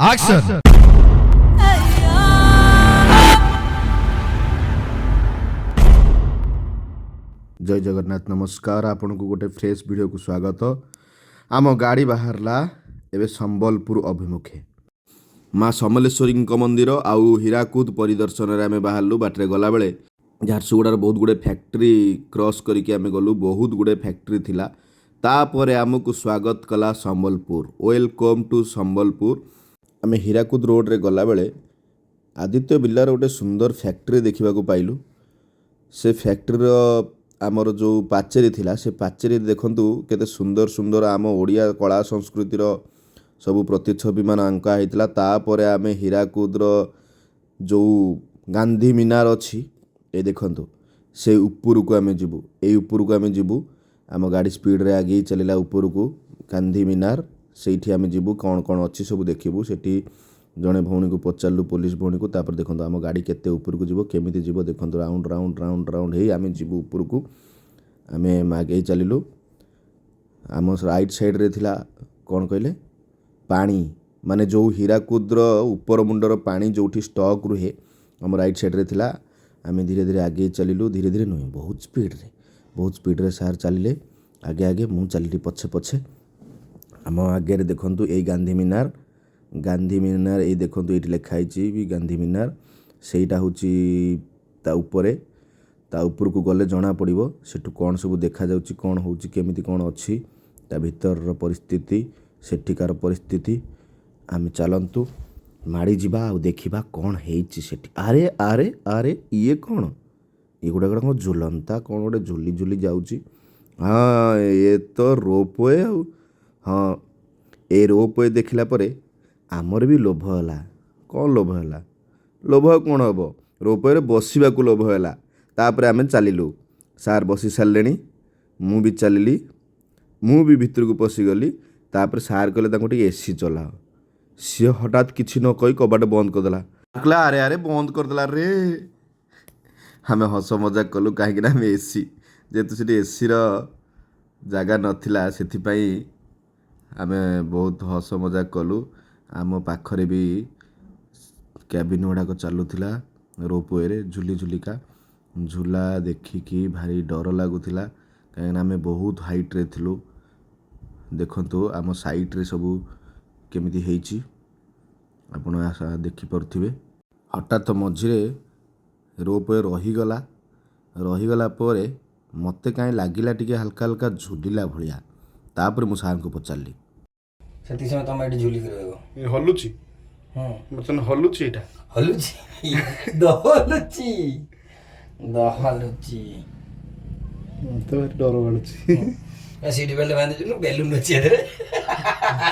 Action. ଜୟ ଜଗନ୍ନାଥ, ନମସ୍କାର। ଆପଣଙ୍କୁ ଗୋଟେ ଫ୍ରେଶ୍ ଭିଡ଼ିଓକୁ ସ୍ୱାଗତ। ଆମ ଗାଡ଼ି ବାହାରିଲା ଏବେ ସମ୍ବଲପୁର ଅଭିମୁଖେ। ମା ସମଲେଶ୍ୱରୀଙ୍କ ମନ୍ଦିର ଆଉ ହୀରାକୁଦ ପରିଦର୍ଶନରେ ଆମେ ବାହାରିଲୁ। ବାଟରେ ଗଲାବେଳେ ଝାରସୁଗୁଡ଼ାର ବହୁତ ଗୁଡ଼ିଏ ଫ୍ୟାକ୍ଟ୍ରି କ୍ରସ୍ କରିକି ଆମେ ଗଲୁ। ବହୁତ ଗୁଡ଼ିଏ ଫ୍ୟାକ୍ଟ୍ରି ଥିଲା। ତାପରେ ଆମକୁ ସ୍ୱାଗତ କଲା ସମ୍ବଲପୁର। Welcome to Sambalpur. ଆମେ ହୀରାକୁଦ ରୋଡ଼ରେ ଗଲାବେଳେ ଆଦିତ୍ୟ ବିର୍ଲାର ଗୋଟେ ସୁନ୍ଦର ଫ୍ୟାକ୍ଟ୍ରି ଦେଖିବାକୁ ପାଇଲୁ। ସେ ଫ୍ୟାକ୍ଟ୍ରିର ଆମର ଯେଉଁ ପାଚେରୀ ଥିଲା, ସେ ପାଚେରୀ ଦେଖନ୍ତୁ କେତେ ସୁନ୍ଦର ସୁନ୍ଦର ଆମ ଓଡ଼ିଆ କଳା ସଂସ୍କୃତିର ସବୁ ପ୍ରତିଛବି ମାନ ଅଙ୍କା ହେଇଥିଲା। ତାପରେ ଆମେ ହୀରାକୁଦର ଯେଉଁ ଗାନ୍ଧୀ ମିନାର ଅଛି, ଏ ଦେଖନ୍ତୁ, ସେ ଉପରକୁ ଆମେ ଯିବୁ। ଏଇ ଉପରକୁ ଆମେ ଯିବୁ। ଆମ ଗାଡ଼ି ସ୍ପିଡ଼ରେ ଆଗେଇ ଚାଲିଲା ଉପରକୁ। ଗାନ୍ଧୀ ମିନାର, ସେଇଠି ଆମେ ଯିବୁ, କ'ଣ କ'ଣ ଅଛି ସବୁ ଦେଖିବୁ। ସେଠି ଜଣେ ଭଉଣୀକୁ ପଚାରିଲୁ, ପୋଲିସ ଭଉଣୀକୁ। ତାପରେ ଦେଖନ୍ତୁ, ଆମ ଗାଡ଼ି କେତେ ଉପରକୁ ଯିବ, କେମିତି ଯିବ। ଦେଖନ୍ତୁ, ରାଉଣ୍ଡ ରାଉଣ୍ଡ ରାଉଣ୍ଡ ରାଉଣ୍ଡ ହେଇ ଆମେ ଯିବୁ ଉପରକୁ। ଆମେ ଆଗେଇ ଚାଲିଲୁ। ଆମ ରାଇଟ୍ ସାଇଡ଼୍ରେ ଥିଲା, କ'ଣ କହିଲେ, ପାଣି, ମାନେ ଯେଉଁ ହୀରାକୁଦର ଉପର ମୁଣ୍ଡର ପାଣି ଯେଉଁଠି ଷ୍ଟକ୍ ରୁହେ, ଆମ ରାଇଟ୍ ସାଇଡ଼୍ରେ ଥିଲା। ଆମେ ଧୀରେ ଧୀରେ ଆଗେଇ ଚାଲିଲୁ। ଧୀରେ ଧୀରେ ନୁହେଁ, ବହୁତ ସ୍ପିଡ଼ରେ, ବହୁତ ସ୍ପିଡ଼ରେ। ସାର୍ ଚାଲିଲେ ଆଗେ ଆଗେ, ମୁଁ ଚାଲିଲି ପଛେ ପଛେ। ଆମ ଆଗରେ ଦେଖନ୍ତୁ, ଏଇ ଗାନ୍ଧୀ ମିନାର। ଗାନ୍ଧୀ ମିନାର ଏଇ ଦେଖନ୍ତୁ, ଏଇଠି ଲେଖା ହେଇଛି ବି ଗାନ୍ଧୀ ମିନାର। ସେଇଟା ହେଉଛି ତା ଉପରେ। ତା ଉପରକୁ ଗଲେ ଜଣା ପଡ଼ିବ ସେଠୁ କ'ଣ ସବୁ ଦେଖାଯାଉଛି, କ'ଣ ହେଉଛି, କେମିତି କ'ଣ ଅଛି ତା ଭିତରର ପରିସ୍ଥିତି, ସେଠିକାର ପରିସ୍ଥିତି। ଆମେ ଚାଲନ୍ତୁ ମାଡ଼ି ଯିବା ଆଉ ଦେଖିବା କ'ଣ ହେଇଛି ସେଠି। ଆରେ ଆରେ ଆରେ, ଇଏ କ'ଣ? ଏଗୁଡ଼ାକ କ'ଣ ଝୁଲନ୍ତା କ'ଣ ଗୋଟେ ଝୁଲି ଝୁଲି ଯାଉଛି? ହଁ, ଏ ତ ରୋପୱେ। ଆଉ ହଁ, ଏ ରୋପୱେ ଦେଖିଲା ପରେ ଆମର ବି ଲୋଭ ହେଲା। କ'ଣ ଲୋଭ ହେଲା? ଲୋଭ ଆଉ କ'ଣ ହେବ? ରୋପୱେରେ ବସିବାକୁ ଲୋଭ ହେଲା। ତାପରେ ଆମେ ଚାଲିଲୁ। ସାର୍ ବସି ସାରିଲେଣି, ମୁଁ ବି ଚାଲିଲି, ମୁଁ ବି ଭିତରକୁ ପଶିଗଲି। ତାପରେ ସାର୍ କହିଲେ, ତାଙ୍କୁ ଟିକେ ଏସି ଚଲାଅ। ସିଏ ହଠାତ୍ କିଛି ନ କହି କବାଟ ବନ୍ଦ କରିଦେଲା। କହିଲା, ଆରେ ଆରେ, ବନ୍ଦ କରିଦେଲା ରେ। ଆମେ ହସ ମଜାକ କଲୁ, କାହିଁକିନା ଆମେ ଏସି, ଯେହେତୁ ସେଠି ଏସିର ଜାଗା ନଥିଲା, ସେଥିପାଇଁ ଆମେ ବହୁତ ହସ ମଜାକ କଲୁ। ଆମ ପାଖରେ ବି କ୍ୟାବିନ୍ ଗୁଡ଼ାକ ଚାଲୁଥିଲା ରୋପୱେରେ ଝୁଲି ଝୁଲିକା। ଝୁଲା ଦେଖିକି ଭାରି ଡର ଲାଗୁଥିଲା, କାହିଁକିନା ଆମେ ବହୁତ ହାଇଟ୍ରେ ଥିଲୁ। ଦେଖନ୍ତୁ, ଆମ ସାଇଡ଼୍ରେ ସବୁ କେମିତି ହେଇଛି, ଆପଣ ଦେଖିପାରୁଥିବେ। ହଠାତ୍ ମଝିରେ ରୋପୱେ ରହିଗଲା। ରହିଗଲା ପରେ ମୋତେ କାହିଁ ଲାଗିଲା ଟିକେ ହାଲକା ହାଲକା ଝୁଲିଲା ଭଳିଆ। ତାପରେ ମୁଁ ସାର୍ଙ୍କୁ ପଚାରିଲି। ସେତିକି ସମୟ ତମେ ଏଠି ଝୁଲିକି ରହିବ। ଏ ହଲୁଛି। ହଁ। ବର୍ତ୍ତମାନ ହଲୁଛି ଏଇଟା। ହଲୁଛି, ଦହଲୁଛି, ଦହଲୁଛି। ମତେ ଭାରି ଡର ମାଡୁଛି। ସିଟ୍ ବେଲ୍ଟ ବାନ୍ଧିଛୁ, ବେଲୁନ୍ ଅଛି ଏଥିରେ।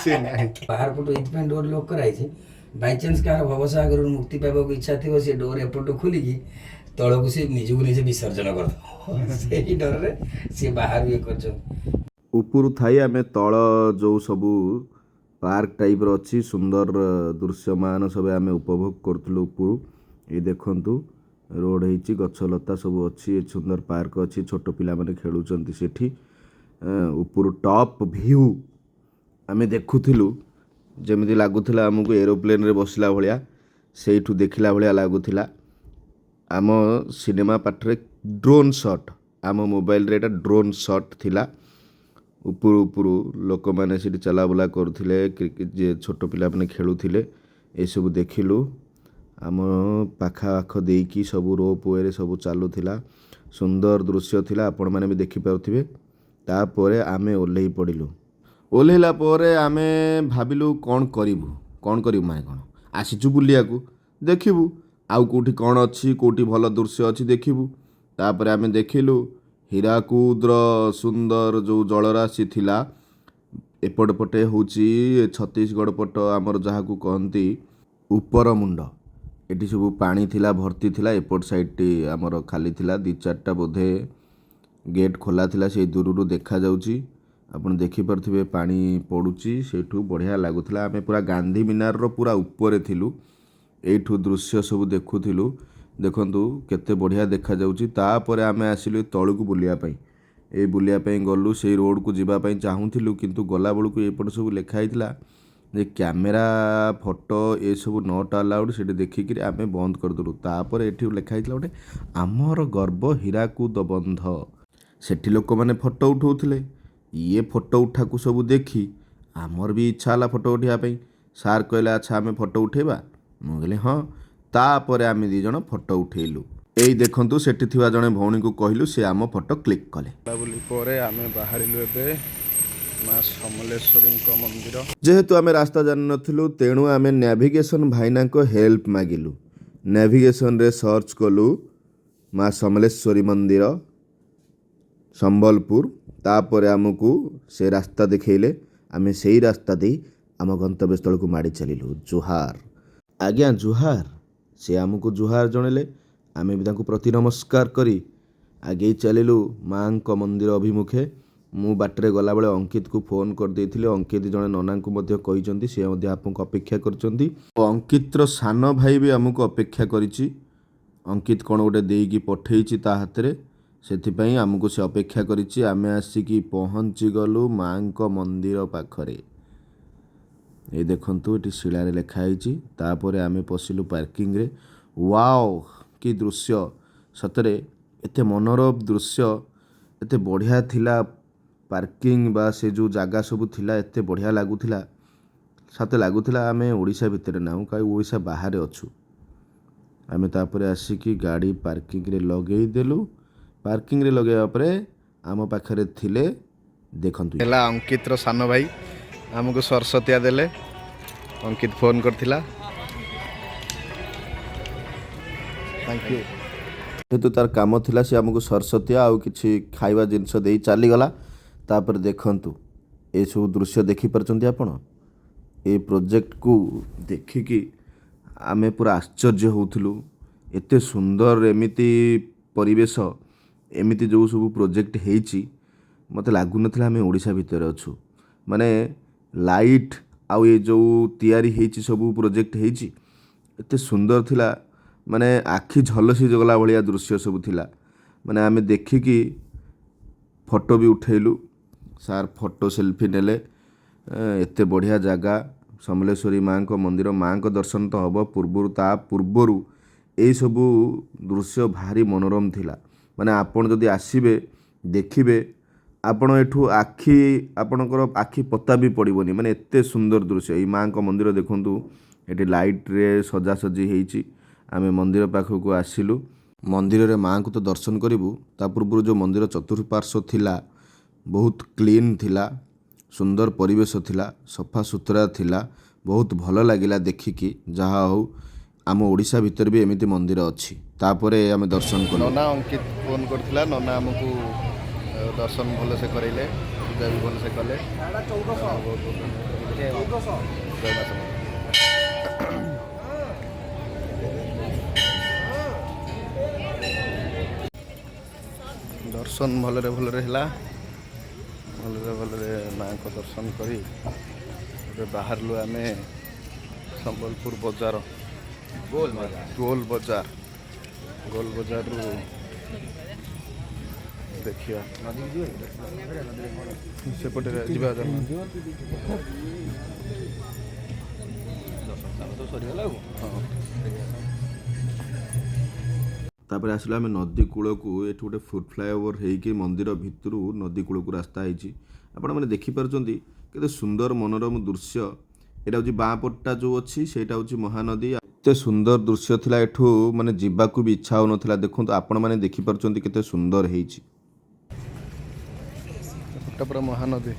ସେ ନାହିଁ। ବାହାର ପଟୁ ଏଇଥିପାଇଁ ଡୋର୍ ଲକ୍ କରାହେଇଛି, ବାଇଚାନ୍ସ କାହାର ଭବସାଗରରୁ ମୁକ୍ତି ପାଇବାକୁ ଇଚ୍ଛା ଥିବ, ସେ ଡୋର୍ ଏପଟୁ ଖୋଲିକି ତଳକୁ ସେ ନିଜକୁ ନିଜେ ବିସର୍ଜନ କରିଦେବ। ସେଇ ଡରରେ ସିଏ ବାହାରୁ ଇଏ କରିଛନ୍ତି। ଉପରୁ ଥାଇ ଆମେ ତଳ ଯେଉଁ ସବୁ ପାର୍କ ଟାଇପ୍ର ଅଛି, ସୁନ୍ଦର ଦୃଶ୍ୟମାନ ସବୁ ଆମେ ଉପଭୋଗ କରୁଥିଲୁ ଉପରୁ। ଏଇ ଦେଖନ୍ତୁ, ରୋଡ଼ ହେଇଛି, ଗଛ ଲତା ସବୁ ଅଛି, ଏ ସୁନ୍ଦର ପାର୍କ ଅଛି, ଛୋଟ ପିଲାମାନେ ଖେଳୁଛନ୍ତି ସେଠି। ଉପରୁ ଟପ୍ ଭ୍ୟୁ ଆମେ ଦେଖୁଥିଲୁ। ଯେମିତି ଲାଗୁଥିଲା ଆମକୁ ଏରୋପ୍ଲେନରେ ବସିଲା ଭଳିଆ, ସେଇଠୁ ଦେଖିଲା ଭଳିଆ ଲାଗୁଥିଲା। ଆମ ସିନେମା ପାଠରେ ଡ୍ରୋନ୍ ସଟ୍, ଆମ ମୋବାଇଲରେ ଏଇଟା ଡ୍ରୋନ୍ ସଟ୍ ଥିଲା। ଉପରୁ ଉପରୁ ଲୋକମାନେ ସେଠି ଚଲାବୁଲା କରୁଥିଲେ, କ୍ରିକେଟ ଯିଏ ଛୋଟ ପିଲାମାନେ ଖେଳୁଥିଲେ, ଏସବୁ ଦେଖିଲୁ। ଆମ ପାଖାପାଖ ଦେଇକି ସବୁ ରୋପ୍ ୱେରେ ସବୁ ଚାଲୁଥିଲା। ସୁନ୍ଦର ଦୃଶ୍ୟ ଥିଲା, ଆପଣମାନେ ବି ଦେଖିପାରୁଥିବେ। ତାପରେ ଆମେ ଓହ୍ଲେଇ ପଡ଼ିଲୁ। ଓହ୍ଲେଇଲା ପରେ ଆମେ ଭାବିଲୁ କ'ଣ କରିବୁ, କ'ଣ କରିବୁ ମାନେ କ'ଣ, ଆସିଛୁ ବୁଲିବାକୁ, ଦେଖିବୁ ଆଉ କେଉଁଠି କ'ଣ ଅଛି, କେଉଁଠି ଭଲ ଦୃଶ୍ୟ ଅଛି ଦେଖିବୁ। ତାପରେ ଆମେ ଦେଖିଲୁ ହୀରାକୁଦର ସୁନ୍ଦର ଯେଉଁ ଜଳରାଶି ଥିଲା। ଏପଟ ପଟେ ହେଉଛି ଛତିଶଗଡ଼ ପଟ, ଆମର ଯାହାକୁ କହନ୍ତି ଉପର ମୁଣ୍ଡ। ଏଠି ସବୁ ପାଣି ଥିଲା, ଭର୍ତ୍ତି ଥିଲା। ଏପଟ ସାଇଡ଼ଟି ଆମର ଖାଲି ଥିଲା। ଦୁଇ ଚାରିଟା ବୋଧେ ଗେଟ୍ ଖୋଲା ଥିଲା, ସେଇ ଦୂରରୁ ଦେଖାଯାଉଛି। ଆପଣ ଦେଖିପାରୁଥିବେ, ପାଣି ପଡ଼ୁଛି ସେଇଠୁ, ବଢ଼ିଆ ଲାଗୁଥିଲା। ଆମେ ପୁରା ଗାନ୍ଧୀ ମିନାରର ପୁରା ଉପରେ ଥିଲୁ। ଏଇଠୁ ଦୃଶ୍ୟ ସବୁ ଦେଖୁଥିଲୁ। ଦେଖନ୍ତୁ, କେତେ ବଢ଼ିଆ ଦେଖାଯାଉଛି। ତାପରେ ଆମେ ଆସିଲୁ ଏ ତଳକୁ ବୁଲିବା ପାଇଁ। ଏଇ ବୁଲିବା ପାଇଁ ଗଲୁ। ସେଇ ରୋଡ଼କୁ ଯିବା ପାଇଁ ଚାହୁଁଥିଲୁ, କିନ୍ତୁ ଗଲାବେଳକୁ ଏପଟେ ସବୁ ଲେଖା ହେଇଥିଲା ଯେ କ୍ୟାମେରା, ଫଟୋ ଏସବୁ not allowed. ସେଠି ଦେଖିକିରି ଆମେ ବନ୍ଦ କରିଦେଲୁ। ତାପରେ ଏଠି ଲେଖା ହେଇଥିଲା ଗୋଟେ, ଆମର ଗର୍ବ ହୀରାକୁଦ ବନ୍ଧ। ସେଠି ଲୋକମାନେ ଫଟୋ ଉଠାଉଥିଲେ। ଇଏ ଫଟୋ ଉଠାକୁ ସବୁ ଦେଖି ଆମର ବି ଇଚ୍ଛା ହେଲା ଫଟୋ ଉଠାଇବା ପାଇଁ। ସାର୍ କହିଲେ, "ଆଚ୍ଛା, ଆମେ ଫଟୋ ଉଠେଇବା?" ମୁଁ କହିଲି, "ହଁ।" ତାପରେ ଆମେ ଦୁଇ ଜଣ ଫଟୋ ଉଠେଇଲୁ। ଏଇ ଦେଖନ୍ତୁ, ସେଠି ଥିବା ଜଣେ ଭଉଣୀକୁ କହିଲୁ, ସେ ଆମ ଫଟୋ କ୍ଲିକ୍ କଲେ। ବୁଲାବୁଲି ପରେ ଆମେ ବାହାରିଲୁ ଏବେ ମା ସମଲେଶ୍ୱରୀଙ୍କ ମନ୍ଦିର। ଯେହେତୁ ଆମେ ରାସ୍ତା ଜାଣିନଥିଲୁ, ତେଣୁ ଆମେ ନ୍ୟାଭିଗେସନ୍ ଭାଇନାଙ୍କ ହେଲ୍ପ ମାଗିଲୁ। ନ୍ୟାଭିଗେସନ୍ରେ ସର୍ଚ୍ଚ କଲୁ ମା ସମଲେଶ୍ୱରୀ ମନ୍ଦିର ସମ୍ବଲପୁର। ତାପରେ ଆମକୁ ସେ ରାସ୍ତା ଦେଖେଇଲେ। ଆମେ ସେଇ ରାସ୍ତା ଦେଇ ଆମ ଗନ୍ତବ୍ୟସ୍ଥଳକୁ ମାଡ଼ି ଚାଲିଲୁ। ଜୁହାର ଆଜ୍ଞା, ଜୁହାର। ସେ ଆମକୁ ଜୁହାର ଜଣେଇଲେ, ଆମେ ବି ତାଙ୍କୁ ପ୍ରତି ନମସ୍କାର କରି ଆଗେଇ ଚାଲିଲୁ ମାଙ୍କ ମନ୍ଦିର ଅଭିମୁଖେ। ମୁଁ ବାଟରେ ଗଲାବେଳେ ଅଙ୍କିତକୁ ଫୋନ୍ କରିଦେଇଥିଲି। ଅଙ୍କିତ ଜଣେ ନନାଙ୍କୁ ମଧ୍ୟ କହିଛନ୍ତି, ସେ ମଧ୍ୟ ଆପଣଙ୍କୁ ଅପେକ୍ଷା କରିଛନ୍ତି। ଓ ଅଙ୍କିତର ସାନ ଭାଇ ବି ଆମକୁ ଅପେକ୍ଷା କରିଛି। ଅଙ୍କିତ କ'ଣ ଗୋଟେ ଦେଇକି ପଠେଇଛି ତା ହାତରେ, ସେଥିପାଇଁ ଆମକୁ ସେ ଅପେକ୍ଷା କରିଛି। ଆମେ ଆସିକି ପହଞ୍ଚିଗଲୁ ମାଙ୍କ ମନ୍ଦିର ପାଖରେ। ଏଇ ଦେଖନ୍ତୁ, ଏଠି ଶିଳାରେ ଲେଖା ହେଇଛି। ତାପରେ ଆମେ ପଶିଲୁ ପାର୍କିଂରେ। ୱାଓ, କି ଦୃଶ୍ୟ! ସତରେ ଏତେ ମନୋରମ ଦୃଶ୍ୟ, ଏତେ ବଢ଼ିଆ ଥିଲା ପାର୍କିଂ ବା ସେ ଯେଉଁ ଜାଗା ସବୁ ଥିଲା, ଏତେ ବଢ଼ିଆ ଲାଗୁଥିଲା। ସତେ ଲାଗୁଥିଲା ଆମେ ଓଡ଼ିଶା ଭିତରେ ନାହୁଁ, କାହିଁ ଓଡ଼ିଶା ବାହାରେ ଅଛୁ। ଆମେ ତାପରେ ଆସିକି ଗାଡ଼ି ପାର୍କିଂରେ ଲଗେଇ ଦେଲୁ। ପାର୍କିଂରେ ଲଗେଇବା ପରେ ଆମ ପାଖରେ ଥିଲେ, ଦେଖନ୍ତୁ। ହେଲା ଅଙ୍କିତର ସାନ ଭାଇ, ଆମକୁ ସରସତିଆ ଦେଲେ। ଅଙ୍କିତ ଫୋନ୍ କରିଥିଲା। Thank you. ଯେହେତୁ ତାର କାମ ଥିଲା, ସେ ଆମକୁ ସରସତିଆ ଆଉ କିଛି ଖାଇବା ଜିନିଷ ଦେଇ ଚାଲିଗଲା। ତାପରେ ଦେଖନ୍ତୁ, ଏସବୁ ଦୃଶ୍ୟ ଦେଖିପାରୁଛନ୍ତି ଆପଣ। ଏ ପ୍ରୋଜେକ୍ଟକୁ ଦେଖିକି ଆମେ ପୁରା ଆଶ୍ଚର୍ଯ୍ୟ ହେଉଥିଲୁ। ଏତେ ସୁନ୍ଦର ଏମିତି ପରିବେଶ, ଏମିତି ଯେଉଁ ସବୁ ପ୍ରୋଜେକ୍ଟ ହେଇଛି, ମୋତେ ଲାଗୁନଥିଲା ଆମେ ଓଡ଼ିଶା ଭିତରେ ଅଛୁ। ମାନେ ଲାଇଟ୍ ଆଉ ଏ ଯେଉଁ ତିଆରି ହେଇଛି, ସବୁ ପ୍ରୋଜେକ୍ଟ ହେଇଛି, ଏତେ ସୁନ୍ଦର ଥିଲା। ମାନେ ଆଖି ଝଲସି ଗଲା ଭଳିଆ ଦୃଶ୍ୟ ସବୁ ଥିଲା। ମାନେ ଆମେ ଦେଖିକି ଫଟୋ ବି ଉଠେଇଲୁ। ସାର୍ ଫଟୋ ସେଲ୍ଫି ନେଲେ। ଏତେ ବଢ଼ିଆ ଜାଗା ସମଲେଶ୍ୱରୀ ମାଆଙ୍କ ମନ୍ଦିର। ମାଆଙ୍କ ଦର୍ଶନ ତ ହେବ ପୂର୍ବରୁ, ତା ପୂର୍ବରୁ ଏଇସବୁ ଦୃଶ୍ୟ ଭାରି ମନୋରମ ଥିଲା। ମାନେ ଆପଣ ଯଦି ଆସିବେ, ଦେଖିବେ, ଆପଣ ଏଠୁ ଆଖି, ଆପଣଙ୍କର ଆଖି ପତା ବି ପଡ଼ିବନି। ମାନେ ଏତେ ସୁନ୍ଦର ଦୃଶ୍ୟ ଏଇ ମାଆଙ୍କ ମନ୍ଦିର। ଦେଖନ୍ତୁ, ଏଠି ଲାଇଟ୍ରେ ସଜାସଜି ହେଇଛି। ଆମେ ମନ୍ଦିର ପାଖକୁ ଆସିଲୁ। ମନ୍ଦିରରେ ମାଆଙ୍କୁ ତ ଦର୍ଶନ କରିବୁ, ତା ପୂର୍ବରୁ ଯେଉଁ ମନ୍ଦିର ଚତୁଃପାର୍ଶ୍ୱ ଥିଲା, ବହୁତ କ୍ଲିନ୍ ଥିଲା, ସୁନ୍ଦର ପରିବେଶ ଥିଲା, ସଫା ସୁତୁରା ଥିଲା। ବହୁତ ଭଲ ଲାଗିଲା ଦେଖିକି, ଯାହା ହଉ ଆମ ଓଡ଼ିଶା ଭିତରେ ବି ଏମିତି ମନ୍ଦିର ଅଛି। ତାପରେ ଆମେ ଦର୍ଶନ କଲୁ। ନନା, ଅଙ୍କିତ ଫୋନ୍ କରିଥିଲା। ନନା ଆମକୁ ଦର୍ଶନ ଭଲସେ କରେଇଲେ, ପୂଜା ବି ଭଲସେ କଲେ। ବହୁତ ବହୁତ ଧନ୍ୟବାଦ। ଜୟ ମା ସମଲେଇ। ଦର୍ଶନ ଭଲରେ ଭଲରେ ହେଲା। ଭଲରେ ଭଲରେ ମାଆଙ୍କ ଦର୍ଶନ କରି ଏବେ ବାହାରିଲୁ ଆମେ ସମ୍ବଲପୁର ବଜାର, ଗୋଲ ବଜାର। ଗୋଲ ବଜାରରୁ ଦେଖିବା ସେପଟେ ଯିବା। ସରିଗଲା ଆଉ। ହଁ। ତାପରେ ଆସିଲୁ ଆମେ ନଦୀ କୂଳକୁ। ଏଠି ଗୋଟେ ଫୁଟ୍ ଫ୍ଲାଏଓଭର ହେଇକି ମନ୍ଦିର ଭିତରୁ ନଦୀ କୂଳକୁ ରାସ୍ତା ହେଇଛି। ଆପଣମାନେ ଦେଖିପାରୁଛନ୍ତି କେତେ ସୁନ୍ଦର ମନୋରମ ଦୃଶ୍ୟ। ଏଇଟା ହେଉଛି ବାଁ ପଟଟା ଯେଉଁ ଅଛି, ସେଇଟା ହେଉଛି ମହାନଦୀ। ଏତେ ସୁନ୍ଦର ଦୃଶ୍ୟ ଥିଲା ଏଠୁ, ମାନେ ଯିବାକୁ ବି ଇଚ୍ଛା ହେଉନଥିଲା। ଦେଖନ୍ତୁ, ଆପଣମାନେ ଦେଖିପାରୁଛନ୍ତି କେତେ ସୁନ୍ଦର ହେଇଛି। ଏପଟଟା ପୁରା ମହାନଦୀ।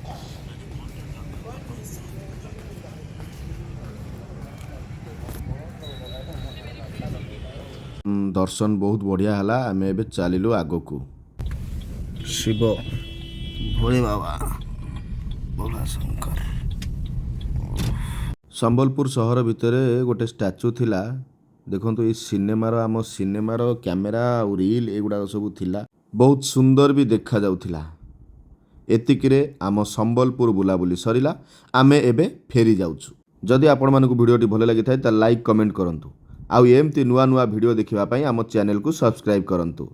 ଦର୍ଶନ ବହୁତ ବଢ଼ିଆ ହେଲା। ଆମେ ଏବେ ଚାଲିଲୁ ଆଗକୁ। ଶିବ, ଭୋଳେ ବାବା, ଭୋଳା ଶଙ୍କର। ସମ୍ବଲପୁର ସହର ଭିତରେ ଗୋଟେ ଷ୍ଟାଚୁ ଥିଲା। ଦେଖନ୍ତୁ, ଏଇ ସିନେମାର, ଆମ ସିନେମାର କ୍ୟାମେରା ଆଉ ରିଲ୍ ଏଗୁଡ଼ାକ ସବୁ ଥିଲା। ବହୁତ ସୁନ୍ଦର ବି ଦେଖାଯାଉଥିଲା। ଏତିକିରେ ଆମ ସମ୍ବଲପୁର ବୁଲାବୁଲି ସରିଲା। ଆମେ ଏବେ ଫେରି ଯାଉଛୁ। ଯଦି ଆପଣମାନଙ୍କୁ ଭିଡ଼ିଓଟି ଭଲ ଲାଗିଥାଏ, ତାହେଲେ ଲାଇକ୍, କମେଣ୍ଟ କରନ୍ତୁ। ଆଉ ଏମିତି ନୂଆ ନୂଆ ଭିଡ଼ିଓ ଦେଖିବା ପାଇଁ ଆମ ଚ୍ୟାନେଲକୁ ସବସ୍କ୍ରାଇବ୍ କରନ୍ତୁ।